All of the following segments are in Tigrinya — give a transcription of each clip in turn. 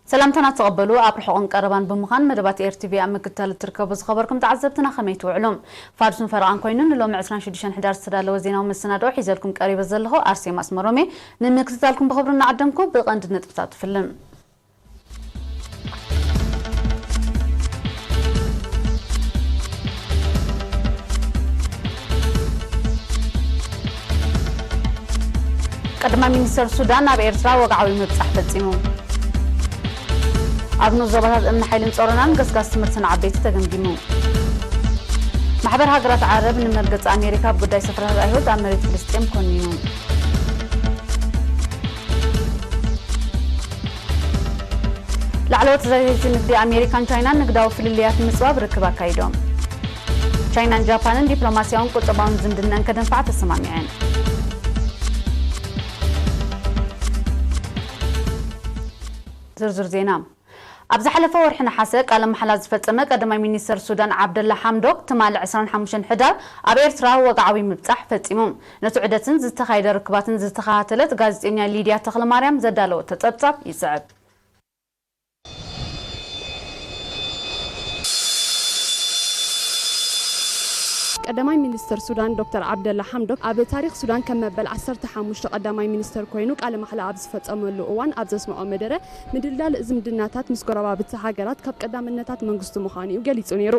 ሰላምታና ተቐበሉ። ኣብ ርሑቕን ቀረባን ብምዃን መደባት ኤር ቲ ቪ ኣብ ምክትታል እትርከቡ ዝኸበርኩም ተዓዘብትና ከመይ ትውዕሉ? ፋዱስን ፈረቓን ኮይኑ ንሎሚ ዕስራን ሽዱሽተን ሕዳር ዝተዳለወ ዜናዊ መሰናድኦ ሒዘልኩም ቀሪበ ዘለኹ ኣርሴማ ኣስመሮም እየ። ንምክትታልኩም ብኽብሪ እናዓደምኩ ብቐንዲ ነጥብታት ትፍልም። ቀዳማይ ሚኒስተር ሱዳን ኣብ ኤርትራ ወግዓዊ ምብጻሕ ፈጺሙ። ኣብ ንኡስ ዞባታት እምኒ ሓይልን ጾሮናን ገስጋስ ትምህርቲ ንዓበይቲ ተገምጊሙ። ማሕበር ሃገራት ዓረብ ንመርገጺ ኣሜሪካ ኣብ ጉዳይ ስፍራታት ኣይሁድ ኣብ መሬት ፍልስጤም ኮኒኑ። ላዕለዎት ተዛዘምቲ ንግዲ ኣሜሪካን ቻይናን ንግዳዊ ፍልልያት ንምጽባብ ርክብ ኣካይዶም። ቻይናን ጃፓንን ዲፕሎማስያውን ቁጠባውን ዝምድናን ከደንፍዓ ተሰማሚዐን። ዝርዝር ዜና። ኣብ ዝሓለፈ ወርሒ ነሓሰ ቃለ መሓላ ዝፈጸመ ቀዳማይ ሚኒስተር ሱዳን ዓብደላ ሓምዶክ ትማሊ ዕስራን ሓሙሽተን ሕዳር ኣብ ኤርትራ ወግዓዊ ምብጻሕ ፈጺሙ። ነቲ ዑደትን ዝተኻየደ ርክባትን ዝተኸታተለት ጋዜጠኛ ሊድያ ተኽለማርያም ዘዳለወቶ ጸብጻብ ይስዕብ። ቀዳማይ ሚኒስተር ሱዳን ዶክተር ዓብደላ ሓምዶክ ኣብ ታሪኽ ሱዳን ከም መበል ዓሰርተ ሓሙሽተ ቀዳማይ ሚኒስተር ኮይኑ ቃለ ማሕላ ኣብ ዝፈጸመሉ እዋን ኣብ ዘስምዖ መደረ፣ ምድልዳል ዝምድናታት ምስ ጎረባብቲ ሃገራት ካብ ቀዳምነታት መንግስቱ ምዃኑ እዩ ገሊጹ ነይሩ።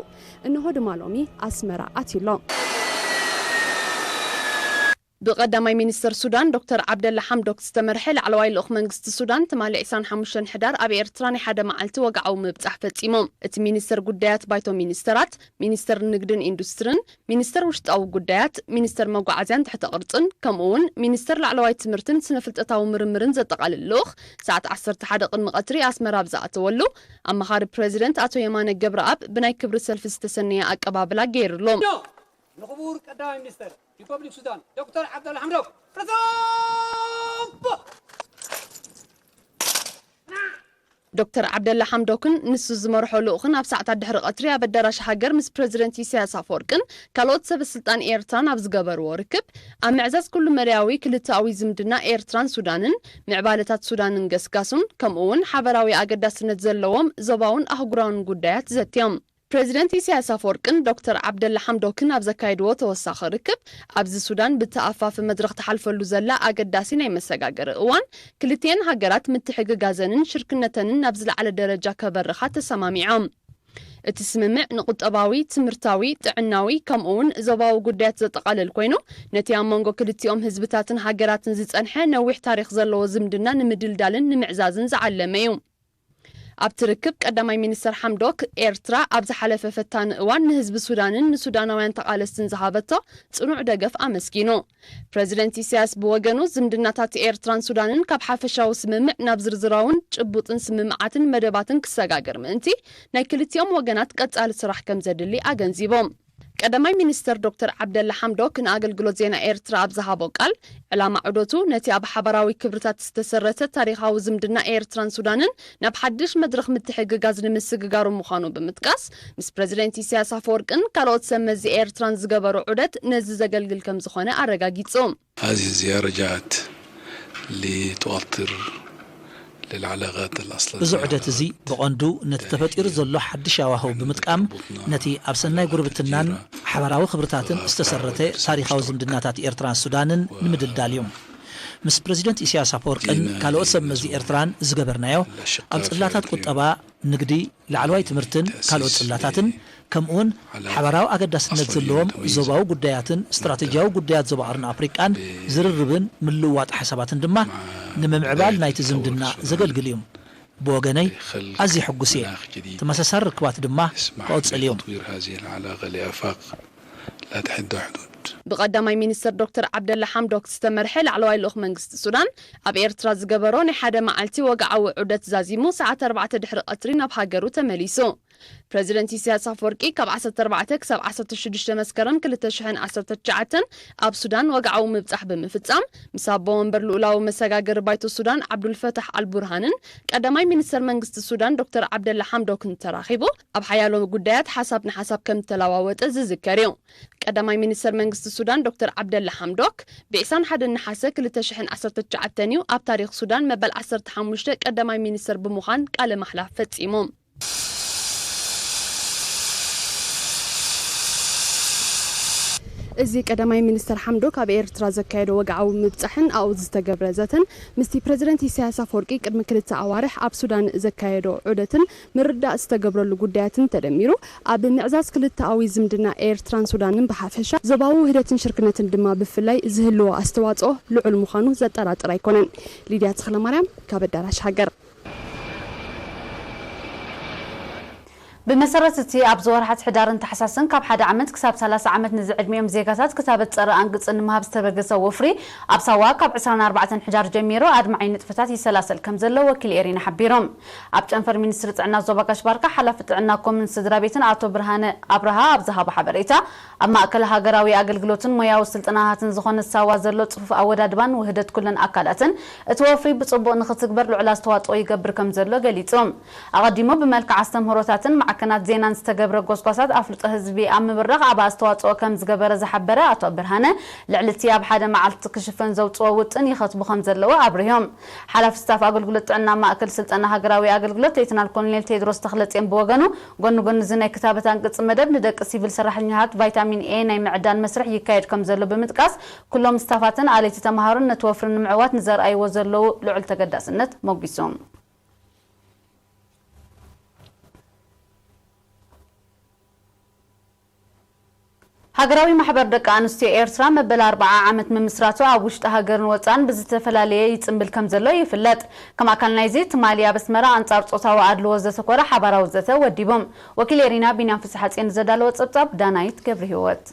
እንሆ ድማ ሎሚ ኣስመራ ኣትዩ ኣሎ። ብቐዳማይ ሚኒስተር ሱዳን ዶክተር ዓብደላ ሓምዶክ ዝተመርሐ ላዕለዋይ ልኡኽ መንግስቲ ሱዳን ትማሊ ዕስራን ሓሙሽተን ሕዳር ኣብ ኤርትራ ናይ ሓደ መዓልቲ ወግዓዊ ምብጻሕ ፈጺሙ። እቲ ሚኒስተር ጉዳያት ባይቶ ሚኒስተራት፣ ሚኒስተር ንግድን ኢንዱስትርን፣ ሚኒስተር ውሽጣዊ ጉዳያት፣ ሚኒስተር መጓዓዝያን ትሕተ ቅርጽን፣ ከምኡ እውን ሚኒስተር ላዕለዋይ ትምህርትን ስነ ፍልጠታዊ ምርምርን ዘጠቓልል ልኡኽ፣ ሰዓት ዓሰርተ ሓደ ቅድሚ ቀትሪ ኣስመራ ኣብ ዝኣተወሉ፣ ኣማኻሪ ፕረዚደንት ኣቶ የማነ ገብረኣብ ብናይ ክብሪ ሰልፊ ዝተሰነየ ኣቀባብላ ገይሩሉ። ንኽቡር ቀዳማይ ሚኒስተር ሪፐብሊክ ሱዳን ዶክተር ዓብደላ ሓምዶክ ረሳቦ! ዶክተር ዓብደላ ሓምዶክን ንሱ ዝመርሖ ልኡኽን ኣብ ሰዓታት ድሕሪ ቀትሪ ኣብ ኣዳራሽ ሃገር ምስ ፕረዚደንት ኢሳያስ ኣፈወርቅን ካልኦት ሰበ ስልጣን ኤርትራን ኣብ ዝገበርዎ ርክብ፣ ኣብ ምዕዛዝ ኩሉ መዳያዊ ክልተኣዊ ዝምድና ኤርትራን ሱዳንን፣ ምዕባለታት ሱዳንን ገስጋሱን፣ ከምኡ እውን ሓበራዊ ኣገዳስነት ዘለዎም ዞባውን ኣህጉራውን ጉዳያት ዘትዮም። ፕረዚደንት ኢሳያስ ኣፈወርቅን ዶክተር ዓብደላ ሓምዶክን ኣብ ዘካየድዎ ተወሳኺ ርክብ፣ ኣብዚ ሱዳን ብተኣፋፊ መድረኽ ትሓልፈሉ ዘላ ኣገዳሲ ናይ መሰጋገሪ እዋን፣ ክልቲኤን ሃገራት ምትሕግጋዘንን ሽርክነተንን ናብ ዝለዓለ ደረጃ ከበርኻ ተሰማሚዖም። እቲ ስምምዕ ንቁጠባዊ፣ ትምህርታዊ፣ ጥዕናዊ፣ ከምኡ'ውን ዞባዊ ጉዳያት ዘጠቓልል ኮይኑ፣ ነቲ ኣብ መንጎ ክልቲኦም ህዝብታትን ሃገራትን ዝጸንሐ ነዊሕ ታሪኽ ዘለዎ ዝምድና ንምድልዳልን ንምዕዛዝን ዝዓለመ እዩ። ኣብቲ ርክብ ቀዳማይ ሚኒስተር ሓምዶክ፣ ኤርትራ ኣብ ዝሓለፈ ፈታኒ እዋን ንህዝቢ ሱዳንን ንሱዳናውያን ተቓለስትን ዝሃበቶ ጽኑዕ ደገፍ ኣመስጊኑ። ፕረዚደንት ኢሳያስ ብወገኑ፣ ዝምድናታት ኤርትራን ሱዳንን ካብ ሓፈሻዊ ስምምዕ ናብ ዝርዝራውን ጭቡጥን ስምምዓትን መደባትን ክሰጋገር ምእንቲ፣ ናይ ክልቲኦም ወገናት ቀጻሊ ስራሕ ከም ዘድሊ ኣገንዚቦም። ቀዳማይ ሚኒስተር ዶክተር ዓብደላ ሓምዶክ ንኣገልግሎት ዜና ኤርትራ ኣብ ዝሃቦ ቃል፣ ዕላማ ዑደቱ ነቲ ኣብ ሓባራዊ ክብርታት ዝተሰረተ ታሪኻዊ ዝምድና ኤርትራን ሱዳንን ናብ ሓድሽ መድረኽ ምትሕግጋዝ ንምስግጋሩ ምዃኑ ብምጥቃስ፣ ምስ ፕረዚደንት ኢሳያስ ኣፈወርቅን ካልኦት ሰብ መዚ ኤርትራን ዝገበሮ ዑደት ነዚ ዘገልግል ከም ዝኾነ ኣረጋጊጹ። هذه الزيارة جاءت لتؤطر للعلاقات الأصلية. እዚ ዑደት እዚ ብቐንዱ ነቲ ተፈጢሩ ዘሎ ሓድሽ ሃዋህው ብምጥቃም፣ ነቲ ኣብ ሰናይ ጉርብትናን ሓባራዊ ክብርታትን ዝተሰረተ ታሪኻዊ ዝምድናታት ኤርትራን ሱዳንን ንምድልዳል እዩ። ምስ ፕረዚደንት ኢሳያስ ኣፈወርቅን ካልኦት ሰብ መዚ ኤርትራን ዝገበርናዮ፣ ኣብ ጽላታት ቁጠባ፣ ንግዲ፣ ላዕለዋይ ትምህርትን ካልኦት ጽላታትን፣ ከምኡውን ሓባራዊ ኣገዳስነት ዘለዎም ዞባዊ ጉዳያትን ስትራቴጂያዊ ጉዳያት ዞባ ቀርኒ ኣፍሪቃን ዝርርብን ምልውዋጥ ሓሳባትን ድማ ንምምዕባል ናይቲ ዝምድና ዘገልግል እዩ። ብወገነይ ኣዝየ ሕጉስ እየ። ተመሳሳሊ ርክባት ድማ ክቕጽል እዩ። تطوير هذه العلاقة لآفاق لا تحدها حدود. ብቐዳማይ ሚኒስትር ዶክተር ዓብደላ ሓምዶክ ዝተመርሐ ላዕለዋይ ልኡኽ መንግስቲ ሱዳን ኣብ ኤርትራ ዝገበሮ ናይ ሓደ መዓልቲ ወግዓዊ ዑደት ዛዚሙ ሰዓት ኣርባዕተ ድሕሪ ቀትሪ ናብ ሃገሩ ተመሊሱ። ፕረዚደንት ኢሳያስ ኣፈወርቂ ካብ ዓሰርተ ኣርባዕተ ክሳብ ዓሰርተ ሽዱሽተ መስከረም ክልተ ሽሕን ዓሰርተ ትሽዓተን ኣብ ሱዳን ወግዓዊ ምብጻሕ ብምፍጻም፣ ምስ ኣቦ ወንበር ልኡላዊ መሰጋገሪ ባይቶ ሱዳን ዓብዱልፈታሕ ኣልቡርሃንን ቀዳማይ ሚኒስተር መንግስቲ ሱዳን ዶክተር ዓብደላ ሓምዶክን ተራኺቡ ኣብ ሓያሎ ጉዳያት ሓሳብ ንሓሳብ ከም ዝተለዋወጠ ዝዝከር እዩ። ቀዳማይ ሚኒስተር መንግስቲ ሱዳን ዶክተር ዓብደላ ሓምዶክ ብ ዕስራን ሓደን ነሓሰ ክልተ ሽሕን ዓሰርተ ትሽዓተን እዩ ኣብ ታሪኽ ሱዳን መበል ዓሰርተ ሓሙሽተ ቀዳማይ ሚኒስተር ብምዃን ቃለ ማሕላ ፈጺሙ። እዚ ቀዳማይ ሚኒስተር ሓምዶክ ኣብ ኤርትራ ዘካየዶ ወግዓዊ ምብጻሕን ኣብኡ ዝተገብረ ዘተን ምስቲ ፕረዚደንት ኢሳያስ ኣፈወርቂ ቅድሚ ክልተ ኣዋርሕ ኣብ ሱዳን ዘካየዶ ዑደትን ምርዳእ ዝተገብረሉ ጉዳያትን ተደሚሩ ኣብ ምዕዛዝ ክልተኣዊ ዝምድና ኤርትራን ሱዳንን ብሓፈሻ ዞባዊ ውህደትን ሽርክነትን ድማ ብፍላይ ዝህልዎ ኣስተዋጽኦ ልዑል ምዃኑ ዘጠራጥር ኣይኮነን። ሊድያ ተኽለማርያም ካብ ኣዳራሽ ሃገር። ብመሰረት እቲ ኣብዚ ወርሓት ሕዳርን ታሕሳስን ካብ ሓደ ዓመት ክሳብ ሰላሳ ዓመት ንዝዕድሚኦም ዜጋታት ክታበት ጸረ ኣንግጽ ንምሃብ ዝተበገሰ ወፍሪ፣ ኣብ ሳዋ ካብ ዕስራን ኣርባዕተን ሕዳር ጀሚሩ ኣድማዒ ንጥፈታት ይሰላሰል ከም ዘሎ ወኪል ኤሪና ሓቢሮም። ኣብ ጨንፈር ሚኒስትሪ ጥዕና ዞባ ጋሽ ባርካ ሓላፊ ጥዕና ኮምን ስድራ ቤትን ኣቶ ብርሃነ ኣብርሃ ኣብ ዝሃቦ ሓበሬታ፣ ኣብ ማእከል ሃገራዊ ኣገልግሎትን ሞያዊ ስልጠናታትን ዝኾነ ሳዋ ዘሎ ጽፉፍ ኣወዳድባን ውህደት ኩለን ኣካላትን እቲ ወፍሪ ብጽቡቕ ንኽትግበር ልዑል ኣስተዋጽኦ ይገብር ከም ዘሎ ገሊጹ። ኣቐዲሙ ብመልክዕ ኣስተምህሮታትን ማዕከናት ዜናን ዝተገብረ ጎስጓሳት ኣፍልጦ ህዝቢ ኣብ ምብራኽ ዓቢ ኣስተዋጽኦ ከም ዝገበረ ዝሓበረ ኣቶ ብርሃነ፣ ልዕሊ እቲ ኣብ ሓደ መዓልቲ ክሽፈን ዘውጽኦ ውጥን ይኸትቡ ከም ዘለዉ ኣብሪሆም። ሓላፊ ስታፍ ኣገልግሎት ጥዕና ማእከል ስልጠና ሃገራዊ ኣገልግሎት ሌተናል ኮሎኔል ቴድሮስ ተኽለጽዮን ብወገኑ፣ ጎኒ ጎኒ እዚ ናይ ክታበት ኣንቅጺ መደብ ንደቂ ሲቪል ሰራሕተኛታት ቫይታሚን ኤ ናይ ምዕዳል መስርሕ ይካየድ ከም ዘሎ ብምጥቃስ፣ ኩሎም ስታፋትን ኣለይቲ ተምሃሮን ነቲ ወፍሪ ንምዕዋት ንዘርኣይዎ ዘለዉ ልዑል ተገዳስነት ሞጒሶም። ሃገራዊ ማሕበር ደቂ ኣንስትዮ ኤርትራ መበል ኣርብዓ ዓመት ምምስራቱ ኣብ ውሽጢ ሃገርን ወጻእን ብዝተፈላለየ ይጽንብል ከም ዘሎ ይፍለጥ። ከም ኣካል ናይዚ ትማሊ ኣብ ኣስመራ ኣንጻር ጾታዊ ኣድልዎ ዘተኮረ ሓባራዊ ዘተ ወዲቦም። ወኪል ኤሪና ቢንያም ፍስሓጽዮን ዘዳለዎ ጸብጻብ ዳናይት ገብረህይወት።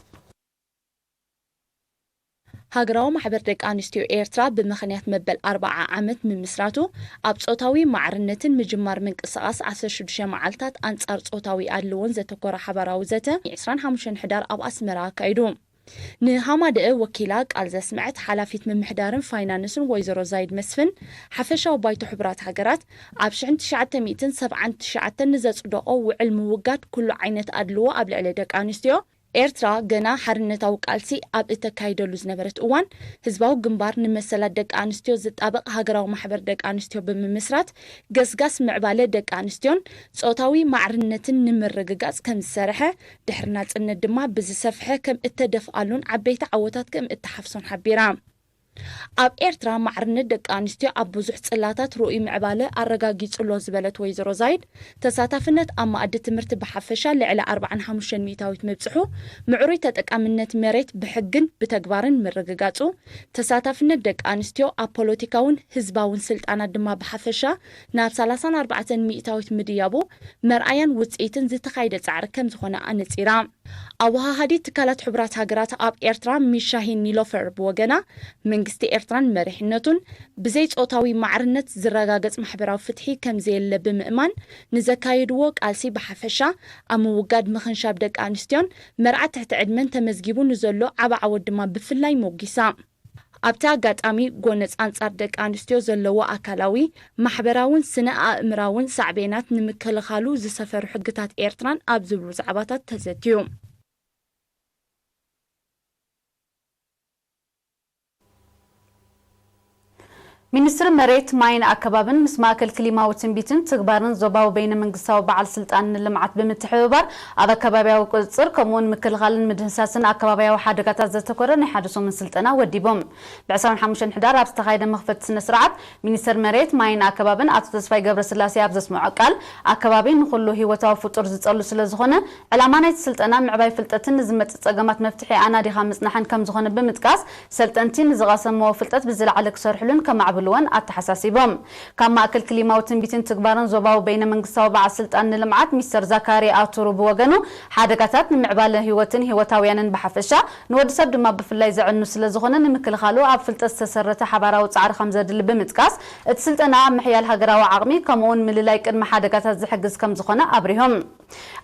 ሃገራዊ ማሕበር ደቂ ኣንስትዮ ኤርትራ ብምኽንያት መበል ኣርብዓ ዓመት ምምስራቱ ኣብ ጾታዊ ማዕርነትን ምጅማር ምንቅስቓስ ዓሰርተ ሽዱሽተ መዓልታት ኣንጻር ጾታዊ ኣድልዎን ዘተኮረ ሓባራዊ ዘተ ዕስራን ሓሙሽተን ሕዳር ኣብ ኣስመራ ኣካይዱ። ንሃማደአ ወኪላ ቃል ዘስመዐት ሓላፊት ምምሕዳርን ፋይናንስን ወይዘሮ ዛይድ መስፍን፣ ሓፈሻዊ ባይቶ ሕቡራት ሃገራት ኣብ ሽሕን ትሽዓተ ሚእትን ሰብዓን ትሽዓተን ንዘጽደቖ ውዕል ምውጋድ ኩሉ ዓይነት ኣድልዎ ኣብ ልዕሊ ደቂ ኣንስትዮ፣ ኤርትራ ገና ሓርነታዊ ቃልሲ ኣብ እተካይደሉ ዝነበረት እዋን፣ ህዝባዊ ግንባር ንመሰላት ደቂ ኣንስትዮ ዝጣበቕ ሃገራዊ ማሕበር ደቂ ኣንስትዮ ብምምስራት፣ ገስጋስ ምዕባለ ደቂ ኣንስትዮን ጾታዊ ማዕርነትን ንምርግጋጽ ከም ዝሰርሐ፣ ድሕሪ ናጽነት ድማ ብዝሰፍሐ ከም እተደፍኣሉን ዓበይቲ ዓወታት ከም እተሓፍሶን ሓቢራ። ኣብ ኤርትራ ማዕርነት ደቂ ኣንስትዮ ኣብ ብዙሕ ጽላታት ርኡይ ምዕባለ ኣረጋጊጹ ኣሎ ዝበለት ወይዘሮ ዛይድ፣ ተሳታፍነት ኣብ መኣዲ ትምህርቲ ብሓፈሻ ልዕሊ ኣርባዓን ሓሙሽተን ሚእታዊት ምብጽሑ፣ ምዕሩይ ተጠቃምነት መሬት ብሕግን ብተግባርን ምርግጋጹ፣ ተሳታፍነት ደቂ ኣንስትዮ ኣብ ፖለቲካውን ህዝባውን ስልጣናት ድማ ብሓፈሻ ናብ ሰላሳን ኣርባዕተን ሚእታዊት ምድያቡ መርኣያን ውጽኢትን ዝተኻየደ ጻዕሪ ከም ዝኾነ ኣነጺራ። ኣወሃሃዲት ትካላት ሕቡራት ሃገራት ኣብ ኤርትራ ሚሻሂን ኒሎፈር ብወገና፣ መንግስቲ ኤርትራን መሪሕነቱን ብዘይ ጾታዊ ማዕርነት ዝረጋገጽ ማሕበራዊ ፍትሒ ከም ዘየለ ብምእማን፣ ንዘካየድዎ ቃልሲ ብሓፈሻ ኣብ ምውጋድ ምኽንሻብ ደቂ ኣንስትዮን መርዓ ትሕቲ ዕድመን ተመዝጊቡ ንዘሎ ዓቢ ዓወት ድማ ብፍላይ ሞጒሳ። ኣብቲ ኣጋጣሚ፣ ጎነጽ ኣንጻር ደቂ ኣንስትዮ ዘለዎ ኣካላዊ፣ ማሕበራውን ስነ ኣእምራውን ሳዕቤናት ንምክልኻሉ ዝሰፈሩ ሕግታት ኤርትራን ኣብ ዝብሉ ዛዕባታት ተዘትዩ። ሚኒስትሪ መሬት፣ ማይን ኣከባብን ምስ ማእከል ክሊማዊ ትንቢትን ትግባርን ዞባዊ በይነ መንግስታዊ በዓል ስልጣን ንልምዓት ብምትሕብባር ኣብ ኣከባብያዊ ቁጽጽር ከምኡውን ምክልኻልን ምድህሳስን ኣከባብያዊ ሓደጋታት ዘተኮረ ናይ ሓደ ሰሙን ስልጠና ወዲቦም። ብ ዕስራን ሓሙሽተን ሕዳር ኣብ ዝተኻየደ መኽፈቲ ስነ ስርዓት ሚኒስትር መሬት፣ ማይን ኣከባብን ኣቶ ተስፋይ ገብረስላሴ ኣብ ዘስምዖ ቃል፣ ኣከባቢ ንኹሉ ህይወታዊ ፍጡር ዝጸሉ ስለ ዝኾነ፣ ዕላማ ናይቲ ስልጠና ምዕባይ ፍልጠትን ንዝመጽእ ጸገማት መፍትሒ ኣናዲኻ ምጽናሕን ከም ዝኾነ ብምጥቃስ፣ ሰልጠንቲ ንዝቐሰምዎ ፍልጠት ብዝለዓለ ክሰርሕሉን ከማዕብሉን ክብልወን ኣተሓሳሲቦም። ካብ ማእከል ክሊማዊ ትንቢትን ትግባርን ዞባዊ በይነ መንግስታዊ በዓል ስልጣን ንልምዓት ሚስተር ዛካሪ ኣቱሩ ብወገኑ፣ ሓደጋታት ንምዕባለ ህይወትን ህይወታውያንን ብሓፈሻ ንወዲ ሰብ ድማ ብፍላይ ዘዕኑ ስለ ዝኾነ ንምክልኻሉ ኣብ ፍልጠት ዝተሰረተ ሓባራዊ ጻዕሪ ከም ዘድሊ ብምጥቃስ፣ እቲ ስልጠና ኣብ ምሕያል ሃገራዊ ዓቕሚ ከምኡውን ምልላይ ቅድመ ሓደጋታት ዝሕግዝ ከም ዝኾነ ኣብሪሆም።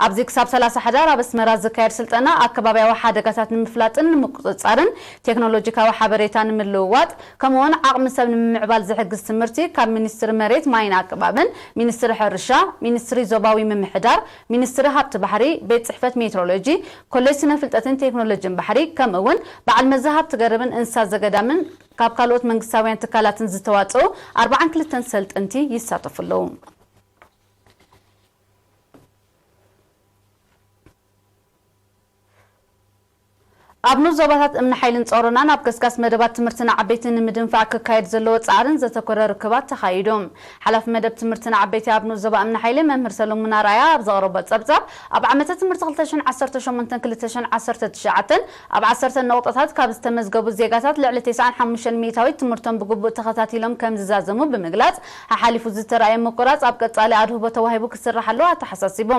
ኣብዚ ክሳብ ሰላሳ ሕዳር ኣብ ኣስመራ ዝካየድ ስልጠና ኣከባብያዊ ሓደጋታት ንምፍላጥን ንምቁጽጻርን ቴክኖሎጂካዊ ሓበሬታ ንምልውዋጥ ከምኡውን ዓቕሚ ሰብ ንምምዕባል ዝሕግዝ ትምህርቲ ካብ ሚኒስትሪ መሬት ማይን ኣከባብን፣ ሚኒስትሪ ሕርሻ፣ ሚኒስትሪ ዞባዊ ምምሕዳር፣ ሚኒስትሪ ሃብቲ ባሕሪ፣ ቤት ጽሕፈት ሜትሮሎጂ፣ ኮሌጅ ስነ ፍልጠትን ቴክኖሎጂን ባሕሪ ከምኡውን በዓል መዚ ሃብቲ ገረብን እንስሳ ዘገዳምን ካብ ካልኦት መንግስታውያን ትካላትን ዝተዋጽኡ ኣርባዓን ክልተን ሰልጠንቲ ይሳተፉ ኣለዉ። ኣብ ንኡስ ዞባታት እምኒ ሓይልን ጾሮናን ኣብ ገስጋስ መደባት ትምህርቲ ንዓበይቲ ንምድንፋዕ ክካየድ ዘለዎ ጻዕርን ዘተኮረ ርክባት ተኻይዱ። ሓላፊ መደብ ትምህርቲ ንዓበይቲ ኣብ ንኡስ ዞባ እምኒ ሓይሊ መምህር ሰለሙን ኣርኣያ ኣብ ዘቕረቦ ጸብጻብ፣ ኣብ ዓመተ ትምህርቲ ክልተ ሽሕን ዓሰርተ ሸሞንተን ክልተ ሽሕን ዓሰርተ ትሽዓተን ኣብ ዓሰርተ ነቑጣታት ካብ ዝተመዝገቡ ዜጋታት ልዕሊ ተስዓን ሓሙሽተን ሚእታዊት ትምህርቶም ብግቡእ ተኸታቲሎም ከም ዝዛዘሙ ብምግላጽ፣ ሓሓሊፉ ዝተራእየ ምቁራጽ ኣብ ቀጻሊ ኣድህቦ ተዋሂቡ ክስርሓሉ ኣተሓሳሲቡ።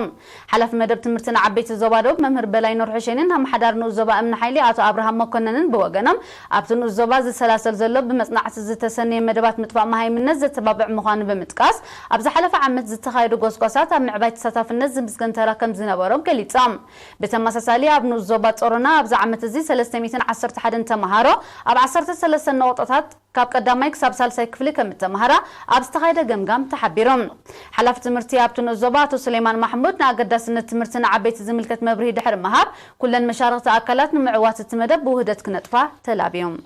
ሓላፊ መደብ ትምህርቲ ንዓበይቲ ዞባ ደቡብ መምህር በላይ ኑር ሕሴንን ኣመሓዳሪ ንኡስ ዞባ እምኒ ሓይሊ ኣቶ ኣብርሃም መኮነንን ብወገኖም፣ ኣብቲ ንኡስ ዞባ ዝሰላሰል ዘሎ ብመጽናዕቲ ዝተሰነየ መደባት ምጥፋእ መሃይምነት ዘተባብዕ ምዃኑ ብምጥቃስ፣ ኣብ ዝሓለፈ ዓመት ዝተኻየዱ ጎስጓሳት ኣብ ምዕባይ ተሳታፍነት ዝምስገን ተራ ከም ዝነበሮ ገሊጾም። ብተመሳሳሊ ኣብ ንኡስ ዞባ ጾሮና ኣብዚ ዓመት እዚ ሰለስተ ሚእትን ዓሰርተ ሓደን ተመሃሮ ኣብ ዓሰርተ ሰለስተ ነቑጣታት ካብ ቀዳማይ ክሳብ ሳልሳይ ክፍሊ ከም እተመሃራ ኣብ ዝተኻየደ ገምጋም ተሓቢሩ። ሓላፊ ትምህርቲ ኣብቲ ንኡስ ዞባ ኣቶ ሱሌማን ማሕሙድ ንኣገዳስነት ትምህርቲ ንዓበይቲ ዝምልከት መብርሂ ድሕሪ ምሃብ፣ ኩለን መሻርኽቲ ኣካላት ንምዕዋት እቲ መደብ ብውህደት ክነጥፋ ተላብዮም።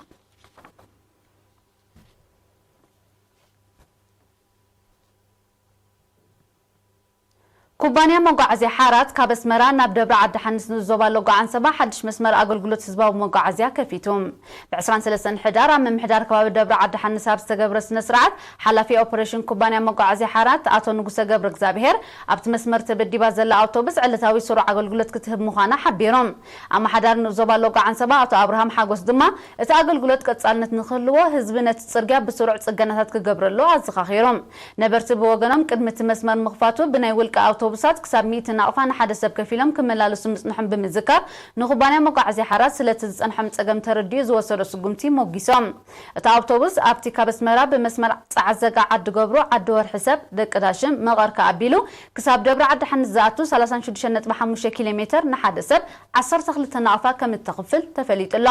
ኩባንያ መጓዓዝያ ሓራት ካብ ኣስመራ ናብ ደብረ ዓዲ ሓንስ ንኡስ ዞባ ሎጎ ዓንሰባ ሓድሽ መስመር ኣገልግሎት ህዝባዊ መጓዓዝያ ከፊቱ። ብ ዕስራን ሰለስተን ሕዳር ኣብ ምምሕዳር ከባቢ ደብረ ዓዲ ሓንስ ኣብ ዝተገብረ ስነ ስርዓት፣ ሓላፊ ኦፐሬሽን ኩባንያ መጓዓዝያ ሓራት ኣቶ ንጉሰ ገብረ እግዚኣብሄር፣ ኣብቲ መስመር ተበዲባ ዘላ ኣውቶቡስ ዕለታዊ ስሩዕ ኣገልግሎት ክትህብ ምዃና ሓቢሮም። ኣመሓዳሪ ንኡስ ዞባ ሎጎ ዓንሰባ ኣቶ ኣብርሃም ሓጎስ ድማ፣ እቲ ኣገልግሎት ቀጻልነት ንክህልዎ ህዝቢ ነቲ ጽርግያ ብስሩዕ ጽገናታት ክገብረሉ ኣዘኻኺሮም። ነበርቲ ብወገኖም፣ ቅድሚ እቲ መስመር ምኽፋቱ ብናይ ውልቂ ኣውቶቡሳት ክሳብ ሚእቲ ናቕፋ ንሓደ ሰብ ከፊሎም ክመላለሱ ምጽንሖም ብምዝካር፣ ንኩባንያ መጓዓዝያ ሓራት ስለቲ ዝጸንሖም ጸገም ተረዲኡ ዝወሰዶ ስጉምቲ ሞጊሶም። እቲ ኣውቶቡስ ኣብቲ ካብ ኣስመራ ብመስመር ጸዓዘጋ፣ ዓዲ ገብሩ፣ ዓዲ ወርሒ ሰብ፣ ደቂ ዳሽም፣ መቐር ከኣቢሉ ክሳብ ደብረ ዓዲ ሓንስ ዝኣቱ ሰላሳን ሽዱሽተን ነጥቢ ሓሙሽተ ኪሎ ሜተር ንሓደ ሰብ ዓሰርተ ክልተ ናቕፋ ከም እተኽፍል ተፈሊጡ ኣሎ።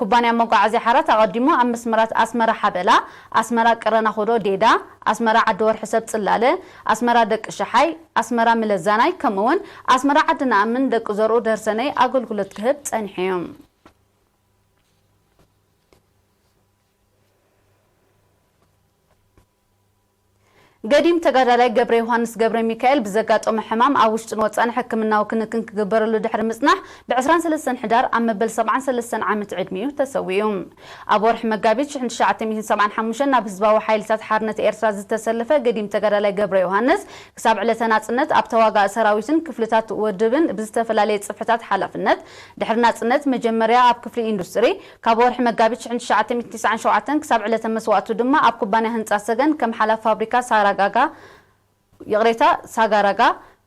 ኩባንያ መጓዓዝያ ሓራት ኣቐዲሙ ኣብ መስመራት ኣስመራ ሓበላ፣ ኣስመራ ቀረናኹዶ ዴዳ፣ ኣስመራ ዓዲ ወርሒ ሰብ ጽላለ፣ ኣስመራ ደቂ ሸሓይ፣ ኣስመራ ምለዛናይ፣ ከምኡውን ኣስመራ ዓዲ ነኣምን ደቂ ዘርኡ ደርሰነይ ኣገልግሎት ክህብ ጸኒሑ እዩ። ገዲም ተጋዳላይ ገብረ ዮሃንስ ገብረ ሚካኤል ብዘጋጠሞ ሕማም ኣብ ውሽጥን ወጻእን ሕክምናዊ ክንክን ክግበረሉ ድሕሪ ምጽናሕ፣ ብ ዕስራን ሰለስተን ሕዳር ኣብ መበል ሰብዓን ሰለስተን ዓመት ዕድሚኡ ተሰዊኡ። ኣብ ወርሒ መጋቢት ሽሕን ትሽዓተ ሚእትን ሰብዓን ሓሙሽተን ናብ ህዝባዊ ሓይልታት ሓርነት ኤርትራ ዝተሰለፈ ገዲም ተጋዳላይ ገብረ ዮሃንስ፣ ክሳብ ዕለተ ናጽነት ኣብ ተዋጋኢ ሰራዊትን ክፍልታት ውድብን ብዝተፈላለየ ጽፍሕታት ሓላፍነት፣ ድሕሪ ናጽነት መጀመርያ ኣብ ክፍሊ ኢንዱስትሪ፣ ካብ ወርሒ መጋቢት ሽሕን ትሽዓተ ሚእትን ትስዓን ሸውዓተን ክሳብ ዕለተ መስዋእቱ ድማ ኣብ ኩባንያ ህንጻ ሰገን ከም ሓላፊ ፋብሪካ ሳራጋጋ፣ ይቕሬታ፣ ሳጋራጋ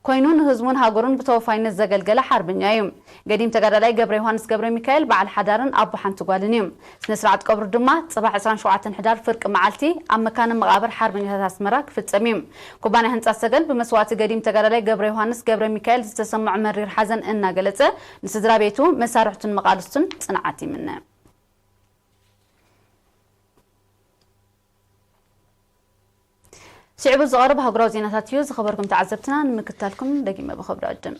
ኮይኑ ንህዝቡን ሃገሩን ብተወፋይነት ዘገልገለ ሓርበኛ እዩ። ገዲም ተጋዳላይ ገብረ ዮሃንስ ገብረ ሚካኤል በዓል ሓዳርን ኣቦ ሓንቲ ጓልን እዩ። ስነ ስርዓት ቀብሩ ድማ ጽባሕ ዕስራን ሸውዓተን ሕዳር ፍርቂ መዓልቲ ኣብ መካነ መቓብር ሓርበኛታት ኣስመራ ክፍጸም እዩ። ኩባንያ ህንጻ ሰገን ብመስዋእቲ ገዲም ተጋዳላይ ገብረ ዮሃንስ ገብረ ሚካኤል ዝተሰምዖ መሪር ሓዘን እናገለጸ፣ ንስድራ ቤቱ፣ መሳርሕቱን መቓልስቱን ጽንዓት ይምነ። ስዒቡ ዝቐርብ ኣህጉራዊ ዜናታት እዩ። ዝኸበርኩም ተዓዘብትና፣ ንምክትታልኩም ደጊመ ብኽብሪ ዕድም።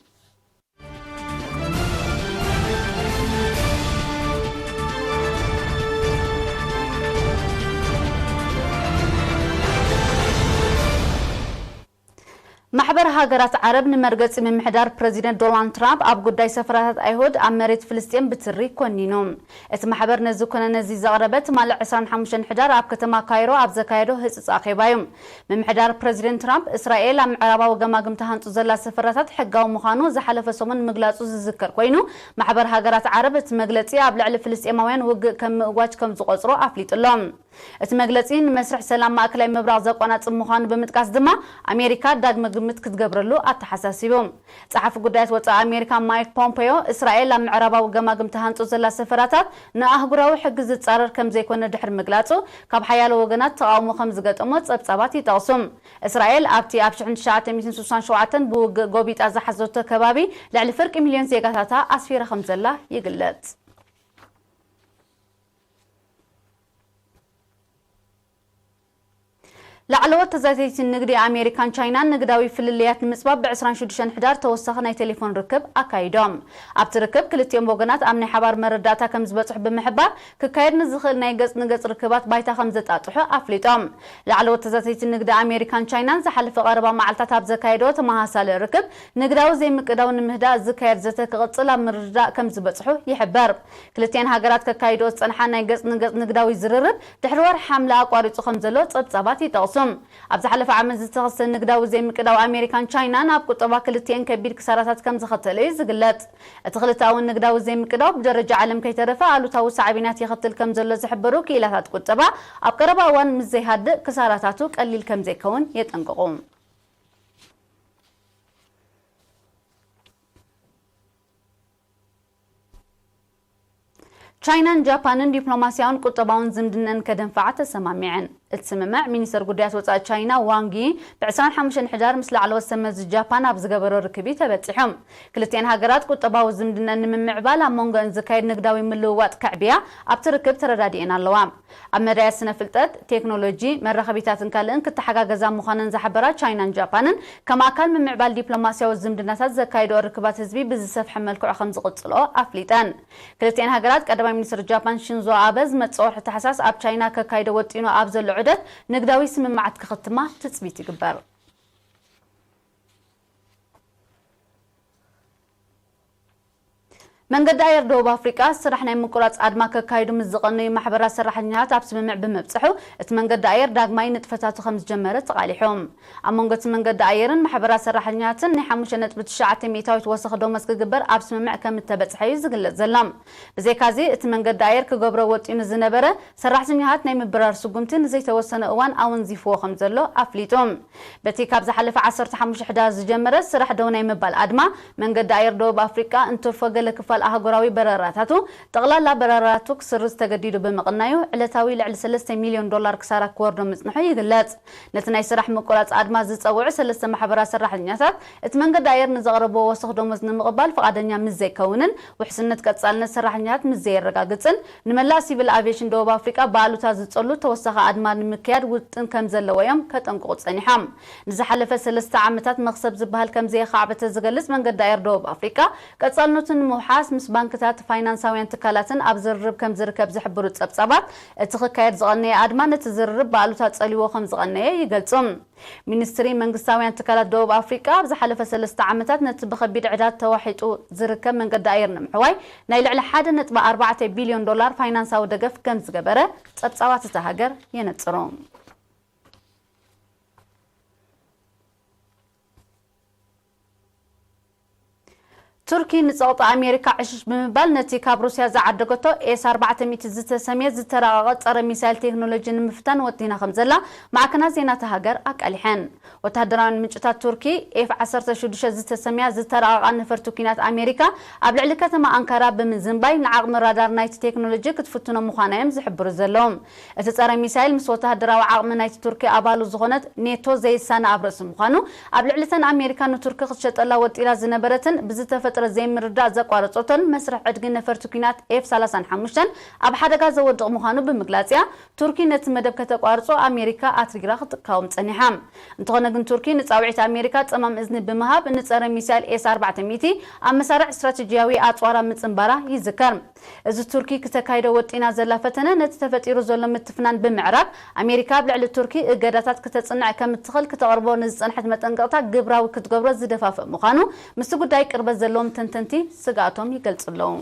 ማሕበር ሃገራት ዓረብ ንመርገጺ ምምሕዳር ፕረዚደንት ዶናልድ ትራምፕ ኣብ ጉዳይ ሰፈራታት ኣይሁድ ኣብ መሬት ፍልስጤም ብትሪ ኮኒኑ። እቲ ማሕበር ነዚ ኮነ ነዚ ዘቕረበ ትማሊ ዕስራን ሓሙሽተን ሕዳር ኣብ ከተማ ካይሮ ኣብ ዘካየዶ ህጽጽ ኣኼባ እዩ። ምምሕዳር ፕረዚደንት ትራምፕ፣ እስራኤል ኣብ ምዕራባዊ ገማግም ተሃንጹ ዘላ ሰፈራታት ሕጋዊ ምዃኑ ዝሓለፈ ሰሙን ምግላጹ ዝዝከር ኮይኑ፣ ማሕበር ሃገራት ዓረብ እቲ መግለጺ ኣብ ልዕሊ ፍልስጤማውያን ውግእ ከም ምእዋጅ ከም ዝቖጽሮ ኣፍሊጡ ኣሎ። እቲ መግለጺ ንመስርሕ ሰላም ማእከላይ ምብራቕ ዘቆናጽብ ምዃኑ ብምጥቃስ ድማ፣ ኣሜሪካ ዳግመ ግምት ክትገብረሉ ኣተሓሳሲቡ። ጸሓፊ ጉዳያት ወጻኢ ኣሜሪካ ማይክ ፖምፔዮ፣ እስራኤል ኣብ ምዕራባዊ ገማግም ተሃንጹ ዘላ ሰፈራታት ንኣህጉራዊ ሕጊ ዝጻረር ከም ዘይኮነ ድሕሪ ምግላጹ፣ ካብ ሓያሎ ወገናት ተቓውሞ ከም ዝገጠሞ ጸብጻባት ይጠቕሱ። እስራኤል ኣብቲ ኣብ ሽሕን ትሽዓተ ሚእትን ስሳን ሸውዓተን ብውግእ ጎቢጣ ዝሓዘቶ ከባቢ ልዕሊ ፍርቂ ሚልዮን ዜጋታታ ኣስፊራ ከም ዘላ ይግለጽ። ላዕለዎት ተዛተይቲ ንግዲ ኣሜሪካን ቻይናን ንግዳዊ ፍልልያት ንምጽባብ ብ ዕስራን ሽዱሽተን ሕዳር ተወሳኺ ናይ ቴሌፎን ርክብ ኣካይዶም። ኣብቲ ርክብ ክልቲኦም ወገናት ኣብ ናይ ሓባር መረዳእታ ከም ዝበጽሑ ብምሕባር፣ ክካየድ ንዝኽእል ናይ ገጽ ንገጽ ርክባት ባይታ ከም ዘጣጥሑ ኣፍሊጦም። ላዕለዎት ተዛተይቲ ንግዲ ኣሜሪካን ቻይናን ዝሓለፈ ቀረባ መዓልታት ኣብ ዘካየድዎ ተመሳሳሊ ርክብ፣ ንግዳዊ ዘይምቅዳው ንምህዳእ ዝካየድ ዘተ ክቕጽል ኣብ ምርድዳእ ከም ዝበጽሑ ይሕበር። ክልቲኣን ሃገራት ከካይድኦ ዝጸንሓ ናይ ገጽ ንገጽ ንግዳዊ ዝርርብ ድሕሪ ወርሒ ሓምለ ኣቋሪጹ ከም ዘሎ ጸብጻባት ይጠቕሱ። ኣብ ዝሓለፈ ዓመት ዝተኸስተ ንግዳዊ ዘይምቅዳው ኣሜሪካን ቻይናን ኣብ ቁጠባ ክልቲአን ከቢድ ክሳራታት ከም ዘኸተለ እዩ ዝግለጽ። እቲ ክልተኣዊ ንግዳዊ ዘይምቅዳው ብደረጃ ዓለም ከይተረፈ ኣሉታዊ ሳዕቤናት የኸትል ከም ዘሎ ዝሕብሩ ክኢላታት ቁጠባ፣ ኣብ ቀረባ እዋን ምስ ዘይሃድእ ክሳራታቱ ቀሊል ከም ዘይከውን የጠንቅቑ። ቻይናን ጃፓንን ዲፕሎማስያውን ቁጠባውን ዝምድነን ከደንፍዓ ተሰማሚዐን። እቲ ስምምዕ፣ ሚኒስተር ጉዳያት ወጻኢ ቻይና ዋንግ ዪ ብ ዕስራን ሓሙሽተን ሕዳር ምስ ላዕለዎት ሰመዚ ጃፓን ኣብ ዝገበሮ ርክብ እዩ ተበጺሑ። ክልቲአን ሃገራት ቁጠባዊ ዝምድነን ንምምዕባል ኣብ መንጎአን ዝካየድ ንግዳዊ ምልውዋጥ ከዕብያ ኣብቲ ርክብ ተረዳዲኤን ኣለዋ። ኣብ መዳያት ስነ ፍልጠት፣ ቴክኖሎጂ፣ መራኸቢታትን ካልእን ክተሓጋገዛ ምዃነን ዝሓበራ ቻይናን ጃፓንን፣ ከም ኣካል ምምዕባል ዲፕሎማስያዊ ዝምድናታት ዘካይድኦ ርክባት ህዝቢ ብዝሰፍሐ መልክዑ ከም ዝቕጽልኦ ኣፍሊጠን። ክልቲአን ሃገራት፣ ቀዳማይ ሚኒስትር ጃፓን ሽንዞ ኣበ ዝመጽእ ወርሒ ታሕሳስ ኣብ ቻይና ከካይዶ ወጢኑ ኣብ ዘሎ ዑደት ንግዳዊ ስምምዓት ክኽትማ ትጽቢት ይግበር። መንገዲ ኣየር ደቡብ ኣፍሪቃ ስራሕ ናይ ምቁራጽ ኣድማ ከካይዱ ምስ ዝቐነዩ ማሕበራት ሰራሕተኛታት ኣብ ስምምዕ ብምብጽሑ፣ እቲ መንገዲ ኣየር ዳግማይ ንጥፈታቱ ከም ዝጀመረ ተቓሊሑ። ኣብ መንጎ እቲ መንገዲ ኣየርን ማሕበራት ሰራሕተኛታትን ናይ ሓሙሽተ ነጥቢ ትሽዓተ ሚእታዊት ወሰኽ ደሞዝ ክግበር ኣብ ስምምዕ ከም እተበጽሐ እዩ ዝግለጽ ዘሎ። ብዘይካዚ፣ እቲ መንገዲ ኣየር ክገብሮ ወጢኑ ዝነበረ ሰራሕተኛታት ናይ ምብራር ስጉምቲ ንዘይተወሰነ እዋን ኣወንዚፍዎ ከም ዘሎ ኣፍሊጡ። በቲ ካብ ዝሓለፈ ዓሰርተ ሓሙሽተ ሕዳር ዝጀመረ ስራሕ ደው ናይ ምባል ኣድማ፣ መንገዲ ኣየር ደቡብ ኣፍሪቃ እንትርፎ ገለ ክፋል ኣህጉራዊ በረራታቱ፣ ጠቕላላ በረራቱ ክስርዝ ተገዲዱ ብምቕናዩ፣ ዕለታዊ ልዕሊ ሰለስተ ሚልዮን ዶላር ክሳራ ክወርዶ ምጽንሑ ይግለጽ። ነቲ ናይ ስራሕ ምቁራጽ ኣድማ ዝጸውዑ ሰለስተ ማሕበራት ሰራሕተኛታት፣ እቲ መንገዲ ኣየር ንዘቕረብዎ ወሰኽ ደሞዝ ንምቕባል ፍቓደኛ ምስ ዘይከውንን፣ ውሕስነት ቀጻልነት ሰራሕተኛታት ምስ ዘየረጋግጽን፣ ንመላእ ሲቪል ኣቪየሽን ደቡብ ኣፍሪቃ ብኣሉታ ዝጸሉ ተወሳኺ ኣድማ ንምክያድ ውጥን ከም ዘለዎ እዮም ከጠንቅቑ ጸኒሖም። ንዝሓለፈ ሰለስተ ዓመታት መኽሰብ ዝበሃል ከም ዘየኻዕበተ ዝገልጽ መንገዲ ኣየር ደቡብ ኣፍሪቃ፣ ቀጻልነቱ ንምውሓስ ምስ ባንክታት፣ ፋይናንሳውያን ትካላትን ኣብ ዝርርብ ከም ዝርከብ ዝሕብሩ ጸብጻባት፣ እቲ ክካየድ ዝቐነየ ኣድማ ነቲ ዝርርብ ብኣሉታ ጸልይዎ ከም ዝቐነየ ይገልጹ። ሚኒስትሪ መንግስታውያን ትካላት ደቡብ ኣፍሪቃ ኣብ ዝሓለፈ ሰለስተ ዓመታት ነቲ ብኸቢድ ዕዳ ተዋሒጡ ዝርከብ መንገዲ ኣየር ንምሕዋይ ናይ ልዕሊ ሓደ ነጥቢ ኣርባዕተ ቢልዮን ዶላር ፋይናንሳዊ ደገፍ ከም ዝገበረ ጸብጻባት እታ ሃገር የነጽሩ። ቱርኪ ንጸቕጢ ኣሜሪካ ዕሽሽ ብምባል፣ ነቲ ካብ ሩስያ ዝዓደገቶ ኤስ ኣርባዕተ ሚእቲ ዝተሰምየ ዝተራቐቐ ጸረ ሚሳይል ቴክኖሎጂ ንምፍታን ወጢና ከም ዘላ ማዕከናት ዜና እታ ሃገር ኣቃሊሐን። ወተሃደራውያን ምንጭታት ቱርኪ፣ ኤፍ ዓሰርተ ሽዱሽተ ዝተሰምያ ዝተራቐቓ ነፈርቲ ኲናት ኣሜሪካ ኣብ ልዕሊ ከተማ ኣንካራ ብምዝንባይ፣ ንዓቕሚ ራዳር ናይቲ ቴክኖሎጂ ክትፍትኖ ምዃና እዮም ዝሕብሩ ዘለዉ። እቲ ጸረ ሚሳይል ምስ ወተሃደራዊ ዓቕሚ ናይቲ ቱርኪ ኣባሉ ዝኾነት ኔቶ ዘይሳነ ኣብ ርእሲ ምዃኑ፣ ኣብ ልዕሊ እተን ኣሜሪካ ንቱርኪ ክትሸጠላ ወጢላ ዝነበረትን ብዝተፈጥረ ዘይምርዳእ ዘቋረጾቶን መስርሕ ዕድጊ ነፈርቲ ኲናት ኤፍ ሰላሳን ሓሙሽተን ኣብ ሓደጋ ዘወድቕ ምዃኑ ብምግላጽ እያ፣ ቱርኪ ነቲ መደብ ከተቋርጾ ኣሜሪካ ኣትሪራ ክትቃወም ጸኒሓ። እንተኾነ ግን፣ ቱርኪ ንጻውዒት ኣሜሪካ ጸማም እዝኒ ብምሃብ፣ ንጸረ ሚሳይል ኤስ ኣርባዕተ ሚእቲ ኣብ መሳርዕ ስትራቴጂያዊ ኣጽዋራ ምጽንባራ ይዝከር። እዚ ቱርኪ ክተካይዶ ወጢና ዘላ ፈተነ፣ ነቲ ተፈጢሩ ዘሎ ምትፍናን ብምዕራብ፣ ኣሜሪካ ኣብ ልዕሊ ቱርኪ እገዳታት ክተጽንዕ ከም እትኽእል ክተቕርቦ ንዝጸንሐት መጠንቀቕታ ግብራዊ ክትገብሮ ዝደፋፍእ ምዃኑ፣ ምስቲ ጉዳይ ቅርበት ዘለዎም ተንተንቲ ስግኣቶም ይገልጹ ኣለዉ።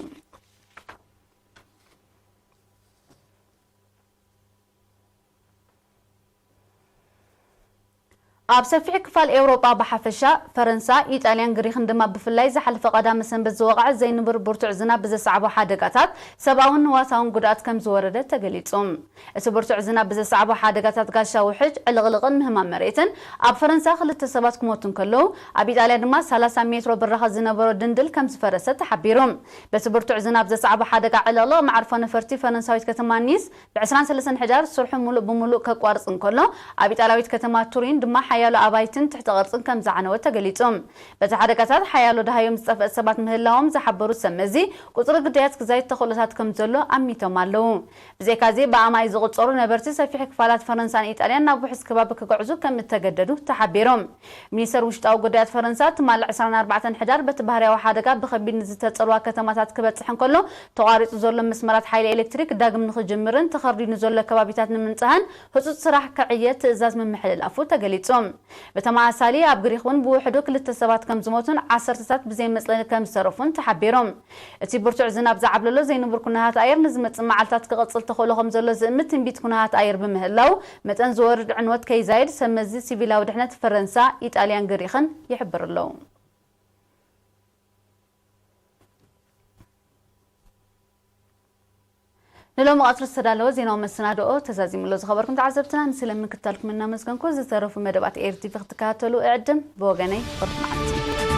ኣብ ሰፊሕ ክፋል ኤውሮጳ ብሓፈሻ፣ ፈረንሳ፣ ኢጣልያን ግሪኽን ድማ ብፍላይ ዝሓለፈ ቀዳመ ሰንበት ዝወቕዐ ዘይንቡር ብርቱዕ ዝናብ ብዘስዓቦ ሓደጋታት ሰብኣውን ንዋታውን ጉድኣት ከም ዝወረደ ተገሊጹ። እቲ ብርቱዕ ዝናብ ብዘስዓቦ ሓደጋታት ጋሻ ውሕጅ፣ ዕልቕልቕን ምህማም መሬትን ኣብ ፈረንሳ ክልተ ሰባት ክሞቱ እንከለዉ፣ ኣብ ኢጣልያ ድማ ሰላሳ ሜትሮ ብራኸ ዝነበሮ ድንድል ከም ዝፈረሰ ተሓቢሩ። በቲ ብርቱዕ ዝናብ ዘስዓቦ ሓደጋ ዕልቕልቕ መዓርፎ ነፈርቲ ፈረንሳዊት ከተማ ኒስ ብ ዕስራን ሰለስተን ሕዳር ስርሑ ሙሉእ ብሙሉእ ከቋርጽ እንከሎ፣ ኣብ ኢጣልያዊት ከተማ ቱሪን ድማ ሓያሎ ኣባይትን ትሕቲ ቅርጽን ከም ዝዓነወ ተገሊጹ። በቲ ሓደጋታት ሓያሎ ደሃዮም ዝጠፍአ ሰባት ምህላዎም ዝሓበሩ ሰብ መዚ፣ ቁጽሪ ግዳያት ክዛይድ ተኽእሎታት ከም ዘሎ ኣሚቶም ኣለዉ። ብዘይካዚ፣ ብኣማይ ዝቑጸሩ ነበርቲ ሰፊሕ ክፋላት ፈረንሳን ኢጣልያን ናብ ውሑስ ከባቢ ክግዕዙ ከም እተገደዱ ተሓቢሩ። ሚኒስተር ውሽጣዊ ጉዳያት ፈረንሳ ትማሊ ዕስራን ኣርባዕተን ሕዳር በቲ ባህርያዊ ሓደጋ ብኸቢድ ንዝተጸልዋ ከተማታት ክበጽሕ እንከሎ፣ ተቋሪጹ ዘሎ መስመራት ሓይሊ ኤሌክትሪክ ዳግም ንኽጅምርን ተኸርዲኑ ዘሎ ከባቢታት ንምንጻህን ህጹጽ ስራሕ ክዕየ ትእዛዝ ምምሕልላፉ ተገሊጹ። ብተመሳሳሊ፣ ኣብ ግሪኽ እውን ብውሕዱ ክልተ ሰባት ከም ዝሞቱን ዓሰርተታት ብዘይ መጽለሊ ከም ዝተረፉን ተሓቢሩ። እቲ ብርቱዕ ዝናብ ዝዓብለሎ ዘይንቡር ኩነታት ኣየር ንዝመጽእ መዓልታት ክቕጽል ተኽእሎ ከም ዘሎ ዝእምት ትንቢት ኩነታት ኣየር ብምህላው፣ መጠን ዝወርድ ዕንወት ከይዛይድ ሰብ መዚ ሲቪላዊ ድሕነት ፈረንሳ፣ ኢጣልያን ግሪኽን ይሕብሩ ኣለዉ። ንሎሚ ቀትሪ ዝተዳለወ ዜናዊ መሰናድኦ ተዛዚሙ ኣሎ። ዝኸበርኩም ተዓዘብትና፣ ንስለ ምክታልኩም እናመስገንኩ፣ ዝተረፉ መደባት ኤር ቲቪ ክትከታተሉ እዕድም። ብወገነይ፣ ብሩኽ መዓልቲ።